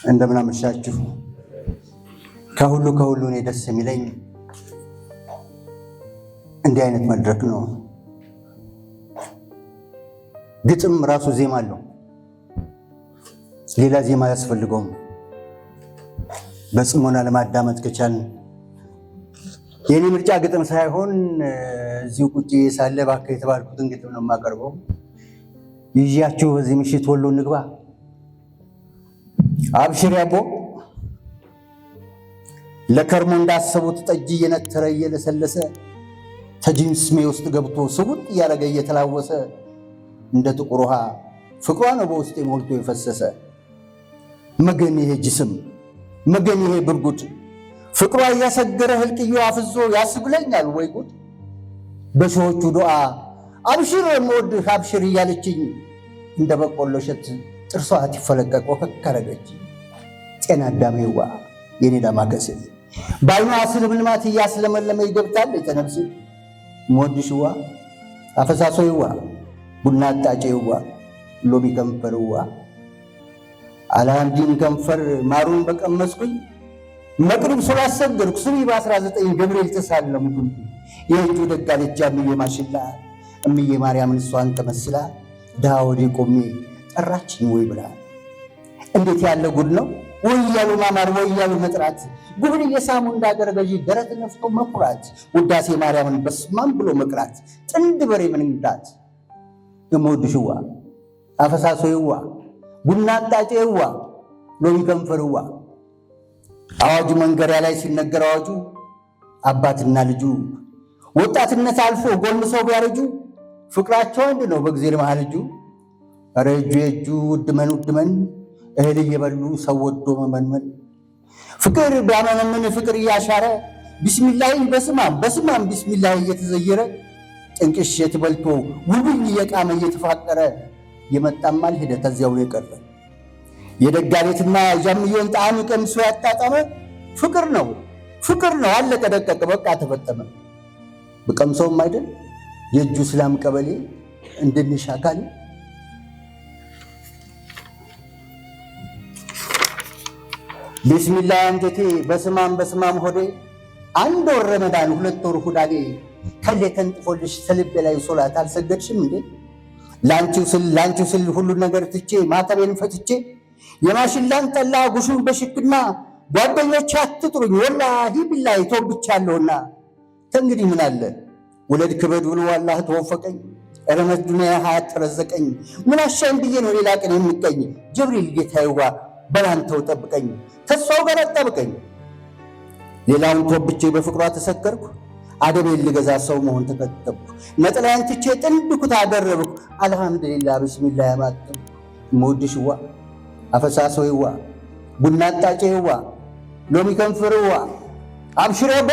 እንደምን አመሻችሁ። ከሁሉ ከሁሉ እኔ ደስ የሚለኝ እንዲህ አይነት መድረክ ነው። ግጥም ራሱ ዜማ አለው። ሌላ ዜማ አያስፈልገውም። በጽሞና ለማዳመጥ ከቻልን የኔ ምርጫ ግጥም ሳይሆን እዚሁ ቁጭ ሳለ እባክህ የተባልኩትን ግጥም ነው የማቀርበው። ይዣችሁ በዚህ ምሽት ወሎ እንግባ። አብሽር ያቦ፣ ለከርሞ እንዳሰቡት ጠጅ እየነተረ እየለሰለሰ ተጅስሜ ውስጥ ገብቶ ስውጥ እያደረገ እየተላወሰ እንደ ጥቁር ውሃ ፍቅሯ ነው በውስጤ ሞልቶ የፈሰሰ። መገን ይሄ ጅስም፣ መገን ይሄ ብርጉድ፣ ፍቅሯ እያሰገረ ህልቅዮ አፍዞ ያስብለኛል ወይ ጉድ። በሰዎቹ ዱዓ አብሽር የምወድህ አብሽር እያለችኝ እንደ በቆሎ እሸት ጥርሷ ትፈለቀቅ ወከክ አረገች። ጤና አዳሜዋ የኔ ዳማከሴ በአይኗ ስልምልማት እያስለመለመ ይገብታል የተነፍሴ። እምወድሽዋ፣ አፈሳሶይዋ፣ ቡና አጣጬዋ፣ ሎሚ ከንፈርዋ፣ አልሐምዲን ከንፈር ማሩን በቀመስኩኝ መቅሪብ ስላሰገድኩ ሱቢ በ19 ገብርኤል ተሳለምኩኝ። የእጁ ደጋለች እምዬ ማሽላ እምዬ ማርያምን እሷን ተመስላ ድሃ ወዴ ቆሜ ጠራችኝ ወይ ብላ። እንዴት ያለ ጉድ ነው! ወይ እያሉ ማማር፣ ወይ እያሉ መጥራት፣ ጉብን እየሳሙ እንዳገር ገዢ ደረት ነፍቶ መኩራት፣ ውዳሴ ማርያምን በስማም ብሎ መቅራት፣ ጥንድ በሬ ምንዳት። እምወድሽዋ፣ አፈሳሶይዋ፣ ቡና አጣጬዋ፣ ሎሚ ከንፈርዋ። አዋጁ መንገሪያ ላይ ሲነገር አዋጁ አባትና ልጁ ወጣትነት አልፎ ጎልምሰው ቢያረጁ ፍቅራቸው አንድ ነው በእግዜር መሃል እጁ። ኧረ እጁ የእጁ ውድመን ውድመን እህል እየበሉ ሰው ወዶ መመንመን ፍቅር ቢያመነምን ፍቅር እያሻረ ቢስሚላሂ በስማም በስማም ቢስሚላሂ እየተዘየረ ጥንቅሽ የትበልቶ ውብኝ እየቃመ እየተፋቀረ የመጣም አልሄደ ተዚያው የቀረ። የደጋ ቤትና የጃምየን ጣዕም ቀምሶ ያጣጠመ ፍቅር ነው ፍቅር ነው አለቀ ደቀቀ በቃ ተፈጠመ። ብቀምሰውም አይደል የእጁ ስላም ቀበሌ እንድንሽ አካል። ቢስሚላህ አንጀቴ፣ በስማም በስማም ሆዴ፣ አንድ ወር ረመዳን 2 ወር ሁዳዴ ከሌ ተንጥፎልሽ ተልቤ ላይ ሶላት አልሰገድሽም እንዴ? ላንቺው ስል ላንቺው ስል ሁሉን ነገር ትቼ ማተቤን ፈትቼ የማሽላን ጠላ ጉሹን በሽክና ጓደኞቼ አትጥሩኝ ወላሂ ቢላሂ ተወብቻለሁና። ከእንግዲህ ምን አለ ውለድ ክበድ ብሎ አላህ ተወፈቀኝ፣ ረመት ዱንያ ሀያት ተረዘቀኝ። ምን አሻኝ ብዬ ነው ሌላ ቀን የምቀኝ? ጀብሪል ጌታዬዋ በላንተው ጠብቀኝ፣ ተስፋው ጋር አጣብቀኝ። ሌላውን ተወብቼ በፍቅሯ ተሰከርኩ፣ አደቤን ልገዛ ሰው መሆን ተከተብኩ፣ ነጠላዬን ትቼ ጥንድ ኩታ አደረብኩ። አልሐምዱሊላህ ብስሚላህ ያማጥብኩ። እምወድሽዋ፣ አፈሳሶይዋ፣ ቡና አጣጬዋ፣ ሎሚ ከንፈርዋ፣ አብሽሬቦ።